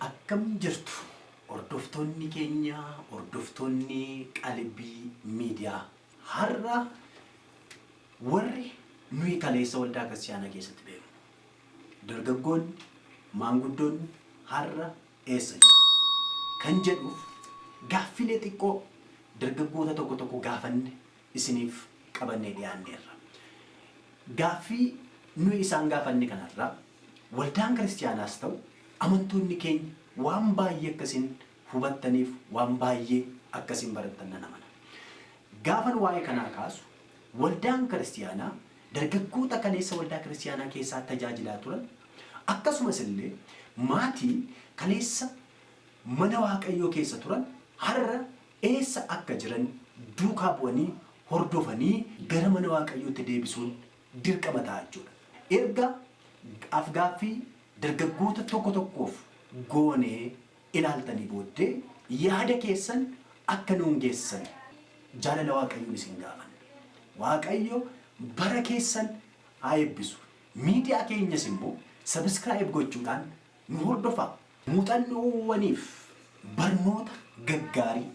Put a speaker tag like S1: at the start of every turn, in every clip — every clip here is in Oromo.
S1: Akkam jirtu hordoftoonni keenya hordoftoonni Qalbii Miidiyaa har'a warri nuyi kaleessa waldaa kiristiyaanaa keessatti beeknu dargaggoonni maanguddoonni har'a eessa jiru kan jedhuuf gaaffilee xiqqoo dargaggoota tokko tokko gaafanne isiniif qabannee dhiyaanneerra. Gaaffii nuyi isaan gaafanne kanarraa waldaan kiristiyaanaas ta'u amantoonni keenya waan baay'ee akka isin hubattaniif waan baay'ee akka isin barattan nan amana. Gaafan waa'ee kanaa kaasu waldaan kiristiyaanaa dargaggoota kaleessa waldaa kiristiyaanaa keessaa tajaajilaa turan akkasumas illee maatiin kaleessa mana Waaqayyoo keessa turan har'a eessa akka jiran duukaa bu'anii hordofanii gara mana Waaqayyootti deebisuun dirqama ta'a jechuudha. Erga af-gaaffii dargaggoota tokko tokkoof goonee ilaaltanii booddee yaada keessan akka nuun geessan jaalala Waaqayyoon isin gaafanna. Waaqayyo bara keessan haa eebbisu. Miidiyaa keenyas immoo subscribe gochuudhaan nu hordofaa. Muuxannoowwaniif barnoota gaggaarii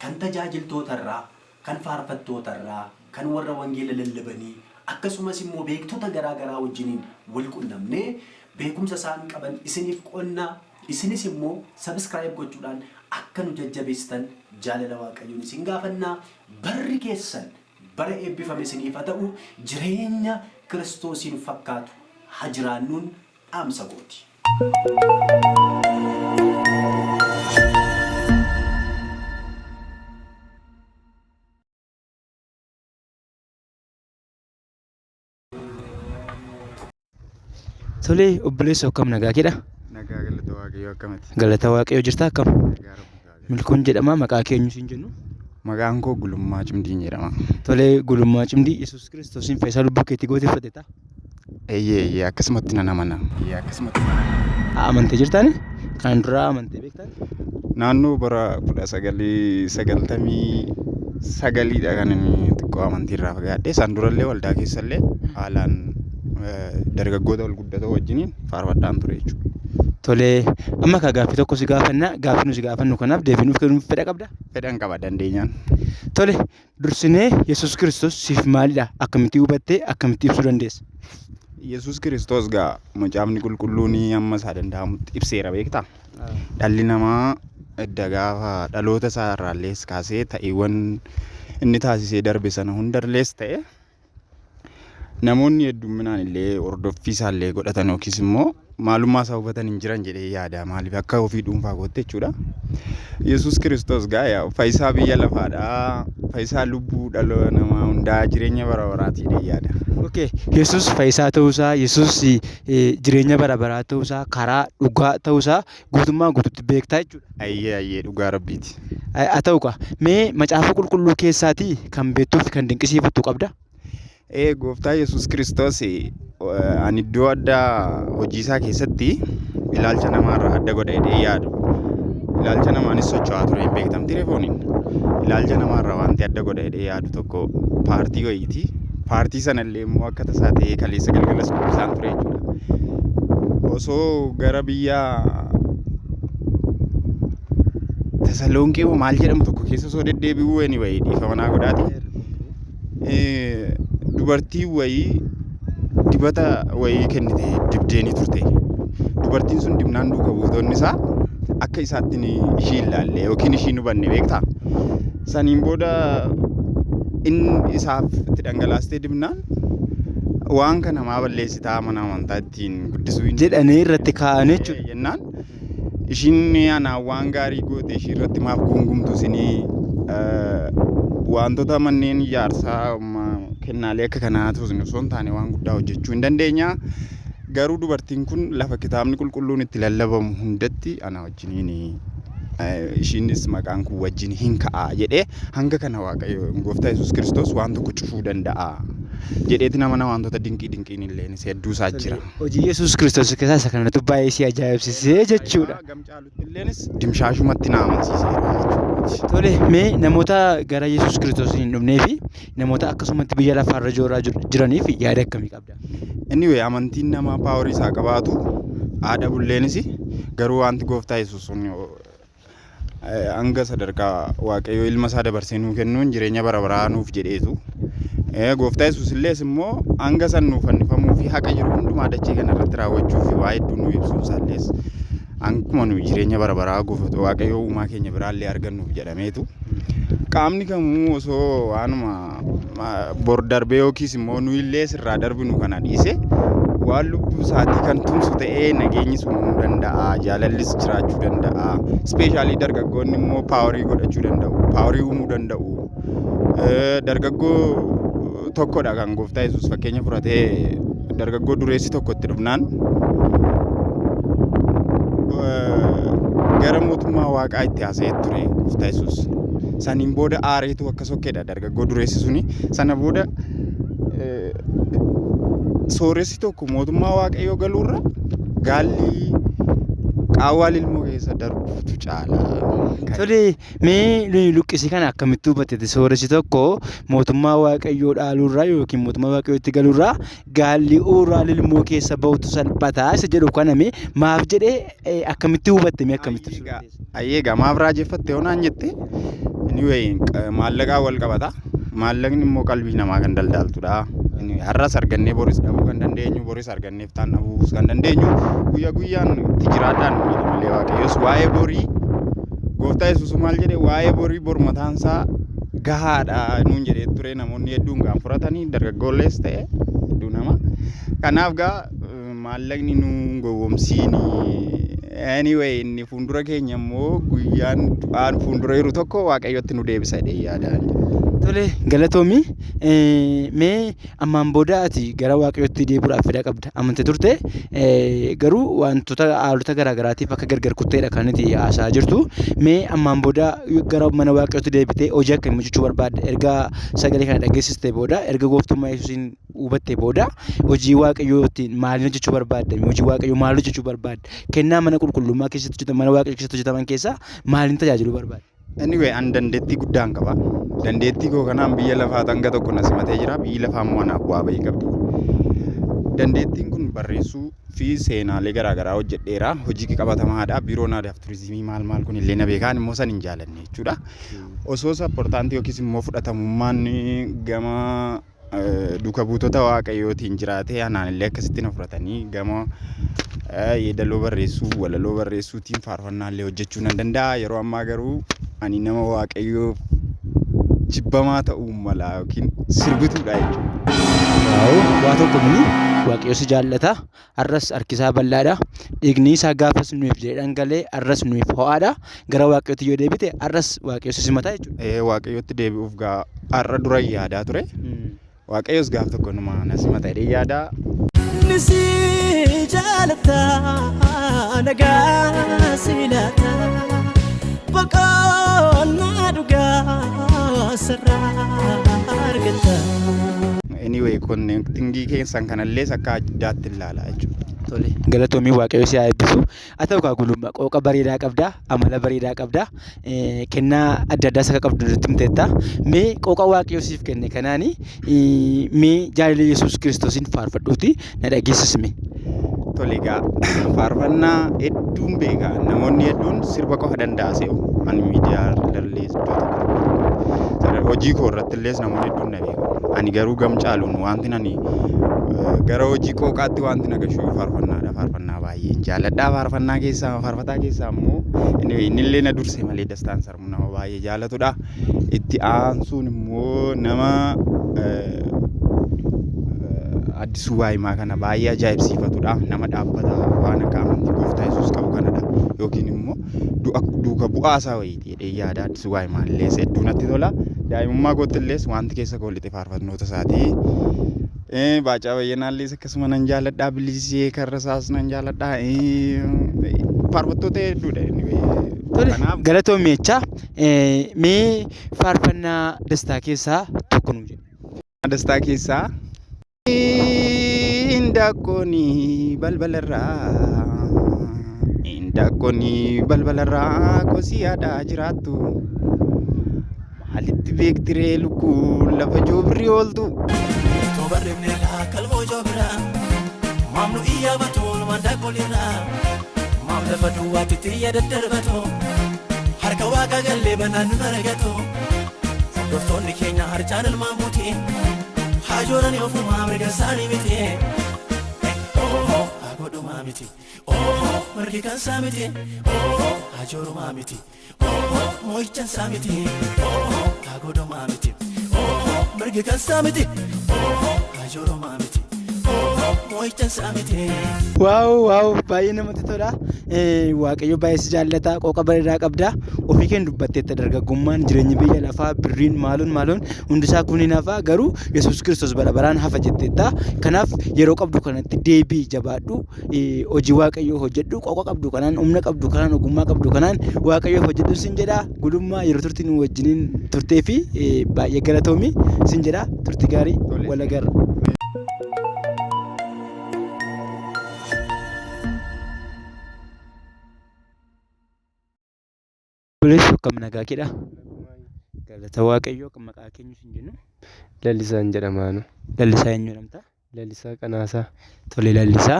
S1: kan tajaajiltootarraa, kan faarfattootarraa, kan warra wangeela lallabanii akkasumas immoo beektota garaa garaa wajjiniin wal qunnamnee beekumsa isaan qaban isiniif qoonnaa isinis immoo subscribe gochuudhaan akka nu jajjabeessitan jaalala Waaqayyoon isin gaafannaa. Barri keessan bara eebbifame isiniif haa ta'u. Jireenya Kiristoosiin fakkaatu haa jiraannuun dhaamsa kooti.
S2: Tolee obboleessa akkam nagaa keedha?
S3: Nagaa galata Waaqayyoo akkamati?
S2: Galata Waaqayyoo jirtaa akkam?
S3: Nagaa Rabbi haa
S2: Milkoon jedhama maqaa kee eenyu siin jennu?
S3: Maqaan koo Gulummaa Cimdiin jedhama.
S2: Tolee Gulummaa Cimdii Yesuus Kiristoosiin fayyisaa lubbuu keetii gootee fudhateetta?
S3: Eeyyee eeyyee akkasumatti nan amana. Eeyyee akkasumatti nan amana.
S2: Amantee jirtaani? Kan duraa amantee beektaan?
S3: Naannoo bara 1999dha kan inni xiqqoo amantii irraa fagaadhe. Isaan durallee waldaa keessallee haalaan dargaggoota ol guddatoo wajjiniin faarfadhaan ture jechuudha.
S2: Tolee amma kaa gaaffii tokko si gaafanna gaaffii nu si gaafannu kanaaf deebii nuuf kennuuf fedha qabda?
S3: Fedhan qaba dandeenyaan.
S2: Tole Dursinee Yesuus Kiristoos siif maalidha? Akkamitti hubattee akkamitti ibsuu dandeessa?
S3: Yesuus Kiristoos gaa macaafni qulqulluun amma isaa danda'amutti ibseera beektaa? Dhalli namaa edda gaafa dhaloota isaa irraallees kaasee ta'iiwwan inni taasisee darbe sana hundarlees ta'e Namoonni heddumminaan illee hordoffii isaa illee godhatan yookiis immoo maalummaa isaa hubatan hin jiran jedhee yaada. Maaliif akka ofii dhuunfaa kootti jechuudha. Yesuus Kiristoos gaa yaa fayyisaa biyya lafaadha. Fayyisaa lubbuu dhala namaa hundaa jireenya bara baraati jedhee yaada.
S2: Okay. Yesuus fayyisaa ta'uusaa, Yesuus jireenya bara baraa ta'uusaa, karaa dhugaa ta'uusaa guutummaa guutuutti beektaa jechuudha.
S3: Ayyee ayyee dhugaa rabbiiti.
S2: Haa ta'u kaa mee macaafa qulqulluu keessaatii kan beektuu fi kan dinqisiifattu qabda?
S3: Ee gooftaa Yesuus Kiristoos ani iddoo addaa hojii isaa keessatti ilaalcha namaarraa adda godha jedhee yaadu. Ilaalcha namaanis socho'aa ture hin beektamti refooniin. Ilaalcha namaarraa wanti adda godha jedhee yaadu tokko paartii wayiiti. Paartii sanallee immoo akka tasaa ta'ee kaleessa galgalas dubbisaan ture jechuudha. Osoo gara biyya Tasalonqee moo maal jedhamu tokko keessa osoo deddeebi'uu anyway dhiifama naa godhaati. Dubartiin wayii dibata wayii kennite dibdeenii turte. Dubartiin sun dibnaan duuka buutonni isaa akka isaatti ishii hin laalle yookiin ishii hin hubanne beektaa. Saniin booda inni isaaf itti dhangalaastee dibnaan waan kana maa balleessitaa mana amantaa ittiin guddisuu hin
S2: jedhanii irratti kaa'an jechuudha.
S3: Jennaan ishiin anaan waan gaarii goote ishii irratti maaf guungumtu isinii wantoota manneen ijaarsaa kennaalee akka kanaa osoo hin taane waan guddaa hojjechuu hin dandeenya. Garuu dubartiin kun lafa kitaabni qulqulluun itti lallabamu hundatti ana wajjiniin ishiinis maqaan kun wajjin hin ka'a jedhee hanga kana Waaqayyo gooftaa Yesuus Kiristoos waan tokko cufuu danda'a jedheeti nama na wantoota dinqii dinqiin illee hedduu isaa jira.
S2: Hojii Yesuus Kiristoos keessaa isa kanatu baay'ee si ajaa'ibsiisee jechuudha.
S3: Gam caalutti illeenis dimshaashumatti na amansiiseera jechuudha. kooti.
S2: Tole, mee namoota gara Yesuus Kiristoos hin dhufnee fi namoota akkasumatti biyya lafaarra jooraa jiraniif yaada akkamii qabda?
S3: Anyway, amantiin namaa paaworii isaa qabaatu haadha bulleenis garuu wanti gooftaa Yesuus sun hanga sadarkaa Waaqayyo ilma isaa dabarsee nuu kennuun jireenya bara baraa nuuf jedheetu. Gooftaa Yesuus illees immoo hanga san nuuf fannifamuu fi haqa jiru hundumaa dachee kana irratti raawwachuu fi waa hedduu nuu ibsuun isaallees akkuma nu jireenya bara baraa gooftaa Waaqayyo uumaa keenya biraallee argannuuf jedhameetu. Qaamni kamuu osoo waanuma bor darbee yookiis immoo nu illee sirraa darbinu kana dhiise waan lubbuu isaatii kan tumsu ta'ee nageenyis uumamuu danda'a, jaalallis jiraachuu danda'a. Especially dargaggoonni immoo paawarii godhachuu danda'u, paawarii uumuu danda'u. Dargaggoo tokkodha kan gooftaa Yesuus fakkeenya fudhatee dargaggoo dureessi tokko itti dhufnaan gara mootummaa waaqaa itti haasa'ee ture gooftaa Yesuus. Saniin booda aareetu akka sokkedha dargaggoo dureessi suni. Sana booda sooressi tokko mootummaa waaqayyoo galuurra gaalli qaawwaa lilmoo keessa darbuutu caala.
S2: Tole, mee luqqisii kana akkamitti hubattete? Sooressi tokko mootummaa waaqayyoo dhaaluurraa yookiin mootummaa waaqayyootti galuurraa gaalli uuraa lilmoo keessa bahutu salphata isa jedhu kana mee maaf jedhee akkamitti hubatte, mee akkamitti ibsuu dandeessa?
S3: Ayyee egaa maaf raajeffatte yoo naan jette, anyway, maallaqaan wal qabata. Maallaqni immoo qalbii namaa kan daldaaltudha. Anyway, har'as argannee boris dhabuu kan dandeenyu, boris argannee iftaan dhabuus kan dandeenyu, guyyaa guyyaan itti jiraadhaan nu jedhe malee Waaqayyos waa'ee borii gooftaa Yesuus maal jedhe? Waa'ee borii bor mataan isaa gahaadha nuun jedhee ture. Namoonni hedduun gaan fudhatanii dargaggoollees ta'e hedduu nama. Kanaaf gaa maallaqni nu gowwomsiini. Anyway, inni fuuldura keenya immoo guyyaan du'aan fuuldura jiru tokko Waaqayyotti nu deebisa jedhee yaadaan jedha.
S2: Tole, galatoomi. Mee ammaan booda ati gara Waaqayyootti deebi'uudhaaf fedha qabda amante turte, garuu wantoota haalota garaa garaatiif akka gargar kutteedha kan nuti haasa'aa jirtu. Mee ammaan booda gara mana Waaqayyootti deebitee hojii akkamii hojjechuu barbaadda? Erga sagalee kana dhageessiste booda, erga gooftummaa Yesuusiin hubatte booda, hojii Waaqayyootti maaliin hojjechuu barbaadda? Hojii Waaqayyoo maal hojjechuu barbaadda? Kennaa mana qulqullummaa keessatti hojjetaman, mana Waaqayyoo keessatti hojjetaman keessaa maaliin tajaajiluu barbaadda?
S3: Anyway, an dandeettii guddaan qaba. Dandeettii koo kanaan biyya lafaa hanga tokko na simatee jira. Biyyi lafaa immoo anaaf bu'aa bahii qabdi. Dandeettiin kun barreessuu fi seenaalee garaa garaa hojjedheera. Hojii qabatamaadha. Biiroon aadaa fi turizimii maal maal kun illee na beekaa. Ani immoo san hin jaalanne jechuudha. Osoo sapportaantii yookiis immoo fudhatamummaan gama duuka buutota waaqayyootiin jiraatee anaan illee akkasitti na fudhatanii gama yeedaloo barreessuu, walaloo barreessuutiin faarfannaa illee hojjechuu nan danda'a. Yeroo ammaa garuu ani nama waaqayyoof jibbamaa ta'uu mala yookiin sirbituudha jechuudha.
S2: Waaw, waa tokko mini Waaqayyo si jaallata. Har'as harkisaa bal'aadha. Dhiigni isaa gaafas nuuf jedhee dhangala'e har'as nuuf ho'aadha. Gara Waaqayyootti yoo deebite har'as Waaqayyo si simata jechuudha.
S3: Ee, Waaqayyotti deebi'uuf gaa har'a dura yaadaa ture. Waaqayyos gaaf tokko numa na simata jedhee yaadaa.
S4: Inni si jaalata, nagaa si laata, boqonnaa dhugaa sirraa argata.
S3: Anyway, connectingii keessan kanallees akka addaatti ilaala jechuudha.
S2: Tole, galatoomii, Waaqayyo si haa eebbisu. Haa ta'u kaa gulummaa qooqa bareedaa qabda, amala bareedaa qabda, kennaa adda addaas akka qabdu nutti himteetta. Mee qooqa Waaqayyo siif kenne kanaani mee jaalala Yesuus Kiristoosiin faarfadhuuti na dhageessisme.
S3: Tole egaa, faarfannaa hedduun beeka. Namoonni hedduun sirba qofa danda'a se'u. Ani miidiyaa irrallee iddoo tokko tokko hojii koo irratti illees namoonni hedduun na beeku. Ani garuu gam caaluun wanti ani gara hojii qooqaatti wanti na gashu faarfannaadha. Faarfannaa baay'een jaaladha. Faarfannaa keessaa faarfataa keessaa immoo inni illee na durse malee Dastaan Sarmuu nama baay'ee jaalatudha. Itti aansuun immoo nama Addisuu Waayimaa kana baay'ee ajaa'ibsiifatudha. Nama dhaabbata waan akka amantii gooftaa Yesuus qabu kanadha. Yookiin immoo du'a duuka bu'aa isaa wayiiti jedhee yaada. Addisuu Waayimaa illee hedduu natti tola. Daa'imummaa kootti illee wanti keessa koo lixe faarfannoota isaati. Baacaa Bayyanaa illee akkasuma nan jaaladha. Bilisee Karrasaas nan jaaladha. Faarfattoota hedduudha.
S2: Tole,
S3: Kanaaf
S2: galatoomi jechaa, mee faarfannaa Dastaa keessaa tokko nuu jedhi.
S3: Dastaa keessaa Indaanqoon balbalarraa. Handaaqqoonni balbalarraa kosii haadhaa jiraattu. Maalitti beektiree lukkuun lafa joobirri ooltu?
S4: Tobarreemneerraa kalmoo joobiraa maamnu iyyaabatu mandaaqolirraa maam lafa duwwaatti xiyya daddarbatu harka waaqa gallee banaan nu argatu hordoftoonni keenya harcaan ilmaan buuti haajoorani ofumaa mirga isaanii miti haa godhumaa miti mirgi kan isaa miti haajoorumaa miti moo'ichaan isaa miti haa godhumaa miti mirgi kan isaa miti haajoorumaa miti moo'ichaan isaa miti.
S2: Wow wow, baay'ee namatti tola. Waaqayyo baay'ee si jaallata, qooqa bareedaa qabda. Ofii keen dubbatteetta, dargaggummaan, jireenyi biyya lafaa, birriin, maaloon maaloon hundisaa kun hin hafa, garuu Yesuus Kiristoos bara baraan hafa jetteetta. Kanaaf yeroo qabdu kanatti deebii jabaadhu, hojii Waaqayyoo hojjedhu, qooqa qabdu kanaan, humna qabdu kanaan, ogummaa qabdu kanaan Waaqayyoof hojjedhu sin jedha. Gudummaa yeroo turtii nu wajjiniin turtee fi baay'ee galatoomi sin jedha. Turtii gaarii, wal agarra. Obboleessu, akkam, nagaa keedha? Galata Waaqayyoo. Kan maqaa keenyu sin jennu?
S5: Lallisaan jedhamaanu.
S2: Lallisaa eenyu jedhamta?
S5: Lallisaa Qanaasaa.
S2: Tole Lallisaa.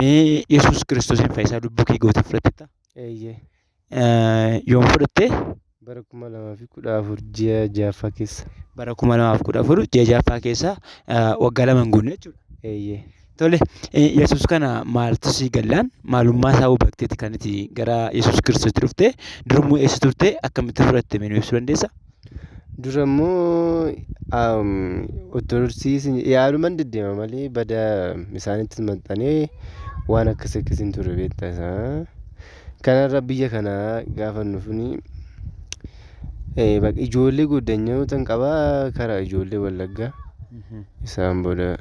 S2: Mee Yesuus Kiristoosiin fayyisaa lubbuu kee gootee fudhattetta?
S5: Eeyyee.
S2: Yoom fudhatte?
S5: Bara 2014 ji'a ja'affaa keessa.
S2: Bara 2014 ji'a ja'affaa keessa, waggaa 2 hin guunne jechuudha.
S5: Eeyyee.
S2: Tole, Yesuus kana maaltu si gallaan, maalummaa isaa hubatteeti kan ati gara Yesuus Kiristoositti dhufte? Durummoo eessa turte? Akkamitti fudhatte? Mee nu ibsuu dandeessaa?
S5: Dura immoo ortodoksii yaaduman deddeema malee bada isaanitti maxxanee waan akkas akkasiin ture, beektaa isaa. Kanarra biyya kanaa gaafa nufuni ijoollee goddanyoota qabaa karaa ijoollee Wallaggaa. Isaan booda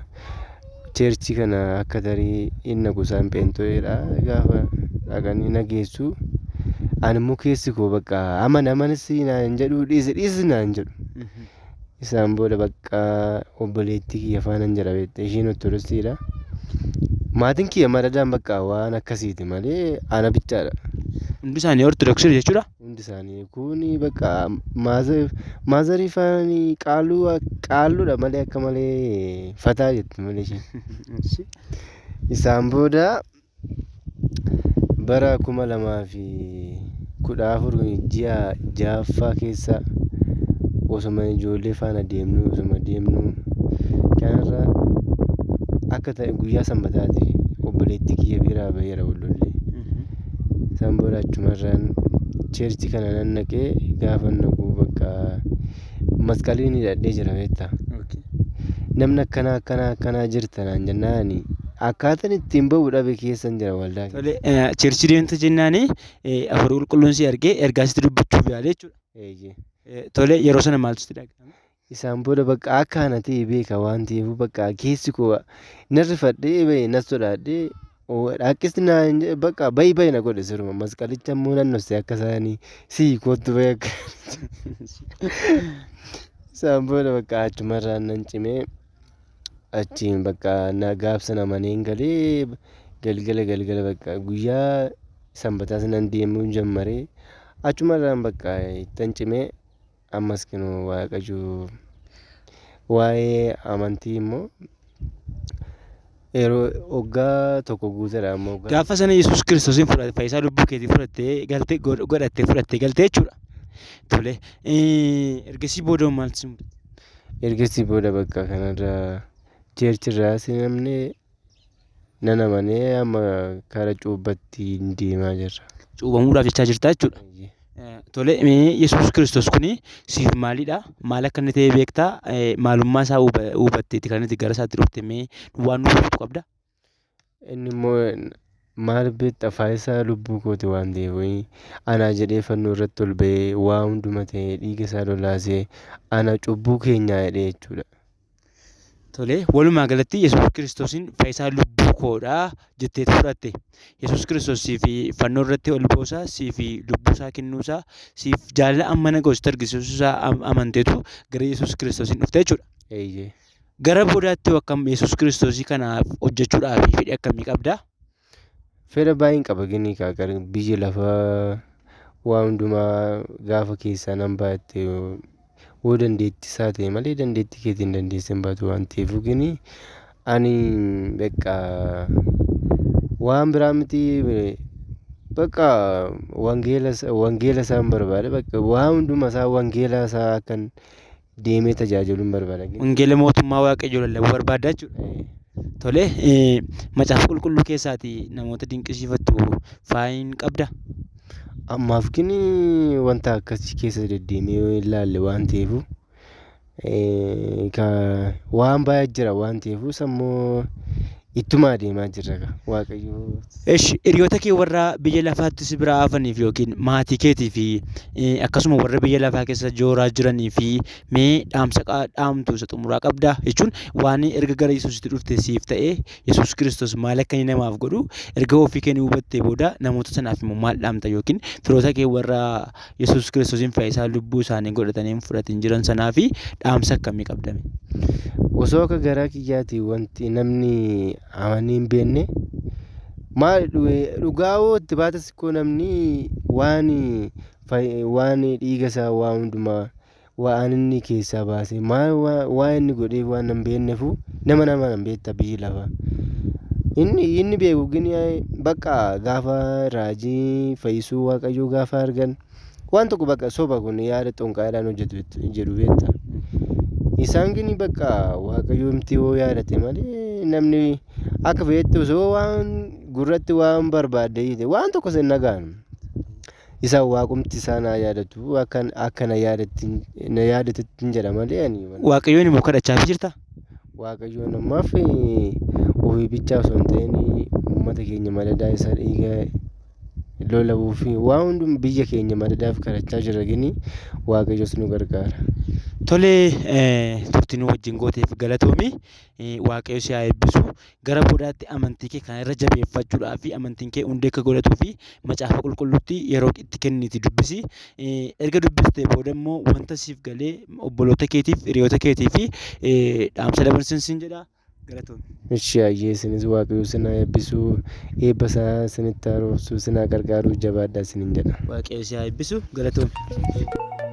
S5: church kana akka tarii inni gosaan pheenxoodha, gaafa dhaqanii na geessu. Ani immoo keessi koo bakka amana amanis naan jedhu, dhiisi dhiisi naan jedhu. Isaan booda bakka obboleettii kiyya faanan jira, beekte, isheen ortodoksiidha. Maatiin kiyya madadaan bakka waan akkasiiti malee ana bichaadha.
S2: Hundi isaanii ortodoksii jechuudha.
S5: Hundi isaanii kuni bakka maazarii faanii qaaluu qaalluudha malee akka malee fataa jetti malee isheen. Isaan booda bara 2014 ji'a ja'affaa keessa osuma ijoollee faana deemnu, osuma deemnu kanarra akka ta'e guyyaa sanbataati obboleettii kiyya biraa baheera wallollee. Isaan booda achumarraan church kana nan naqee, gaafa naqu bakka masqaliin hidhadhee jira, beektaa. Namni akkanaa akkanaa akkanaa jirta naan jennaani akkaataan ittiin bahu dhabe keessan jira waldaa keessa.
S2: Tole, church deemte jennaani hafuurri qulqulluun si argee ergaa sitti dubbachuuf yaale jechuudha.
S5: Eeyyee.
S2: Tole, yeroo sana maaltu sitti dhaga'ame?
S5: Isaan booda bakka akka ana ta'e beeka waan ta'eef bakka keessi koo nan rifadhee bahe, nas sodaadhee dhaqqisni naan jedhe, bakka bahi bahi na godhe siruma. Masqalicha immoo nan nosse akka isaanii sii kootu bahi akka. Isaan booda bakka achumarraan nan cimee, achiin bakka na gaafsan amaneen galee, galgala galgala bakka guyyaa sanbataas nan deemuu jammaree, achumarraan bakka ittan cimee. Ammas kinoo Waaqayyo waa'ee amantii immoo yeroo waggaa tokko guuteera amma waggaa.
S2: Gaafa sana Yesuus Kiristoosiin fudhate, fayyisaa lubbuu keetii fudhattee galtee, godhattee fudhattee galtee jechuudha. Tole, ergasii booda maaltu si mudate?
S5: Ergasii booda bakka kanarra churchirraa namni nan amanee, amma kara cuubbatti deemaa jirra.
S2: Cuubamuudhaaf jechaa jirta jechuudha. Tole, mee Yesuus Kiristoos kuni siif maalidha? Maal akka inni ta'e beektaa? Maalummaa isaa hubatteeti kan inni gara isaatti dhufte, mee waan nuuf ibsitu qabdaa?
S5: Inni immoo maal beektaa, faayisaa lubbuu kooti waan ta'eef wayii anaa jedhee fannoo irratti ol ba'ee waa hunduma ta'ee dhiiga isaa lolaasee ana cubbuu keenyaa jedhee jechuudha.
S2: Tole, walumaa galatti Yesuus Kiristoosiin fayyisaa lubbuu koodha jetteetu fudhatte. Yesuus Kiristoos siif fannoo irratti ol ba'uusaa, siif lubbuu isaa kennuusaa, siif jaalala amma ga'u sitti argisiisuusaa amanteetu gara Yesuus Kiristoosiin dhufte jechuudha.
S5: Eeyyee.
S2: Gara boodaatti akkam Yesuus Kiristoosii kanaaf hojjechuudhaaf fedhii akkamii qabdaa?
S5: Fedha baay'een qaba gini kaa biyya lafaa waa hundumaa gaafa keessaa nan baatte yoo dandeettii isaa ta'e malee dandeettii keetiin dandeessee hin baatu waan ta'eef gini ani beqa waan biraa miti bakka wangeela isaan barbaada bakka waa hunduma isaa wangeela isaa akkan deemee tajaajiluun barbaada.
S2: Wangeela mootummaa Waaqayyoo lallabuu barbaadda jechuudha. Tole, macaafa qulqulluu keessaatii namoota dinqisiifattu faayin qabda?
S5: Ammaaf gini wanta akkasii keessa deddeemee yoo hin laalle waan ta'eefu waan baay'ee jira waan ta'eefu sammoo ittuma adeemaa jirra kaa Waaqayyo.
S2: Eshi, hiriyoota kee warra biyya lafaatti si biraa hafaniif yookiin maatii keetii fi akkasuma warra biyya lafaa keessa jooraa jiranii fi mee dhaamsa dhaamtu isa xumuraa qabdaa? Jechuun waan erga gara Yesuusitti dhufte siif ta'e Yesuus Kiristoos maal akka inni namaaf godhu erga ofii kee ni hubattee booda namoota sanaaf immoo maal dhaamta yookiin firoota kee warra Yesuus Kiristoosiin fayyisaa lubbuu isaanii godhatanii hin fudhatin jiran sanaa fi dhaamsa akkamii qabda mee?
S5: Osoo akka garaa kiyyaati wanti namni amanee hin beekne maal dhugaa hoo itti baatas koo namni waan waan dhiiga isaa waa hundumaa waan inni keessaa baasee maal waan inni godhee waan hin beeknefu nama nama hin beekta biyyi lafaa. Inni beeku gini bakka gaafa raajii fayyisuu Waaqayyoo gaafa argan waan tokko bakka soba kun yaada xonqaadhaan hojjetu jedhu beekta. Isaan gini bakka Waaqayyoo miti yoo yaadate malee namni akka fe'etti osoo waan gurratti waan barbaadde hiite waan tokko sin dhaga'an. Isaan waaqumti isaa naa yaadatu akka na yaadatetti hin jedha malee ani.
S2: Waaqayyoon immoo kadhachaa jirta?
S5: Waaqayyoon ammaaf ofii bichaa osoo hin ta'in uummata keenya madadaa isa dhiiga lola'uu fi waan hundum biyya keenya madadaaf kadhachaa jirra gini Waaqayyos nu gargaara.
S2: Tole, turtii nu wajjin gooteef galatoomi. Waaqayyo si haa eebbisu. Gara boodaatti amantii kee kana irra jabeeffachuudhaa fi amantiin kee hundee akka godhatuu fi macaafa qulqulluutti yeroo itti kenniti dubbisi. Erga dubbistee booda immoo wanta siif galee obboloota keetiif, hiriyoota keetii fi dhaamsa dabarsin siin jedha. Galatoomi.
S5: Ishi hayyee isinis Waaqayyo isin haa eebbisu, eebba isaa isinitti haa roobsu, isin haa gargaaru, jabaadhaa isiniin jedha.
S2: Waaqayyo si haa eebbisu. Galatoomi.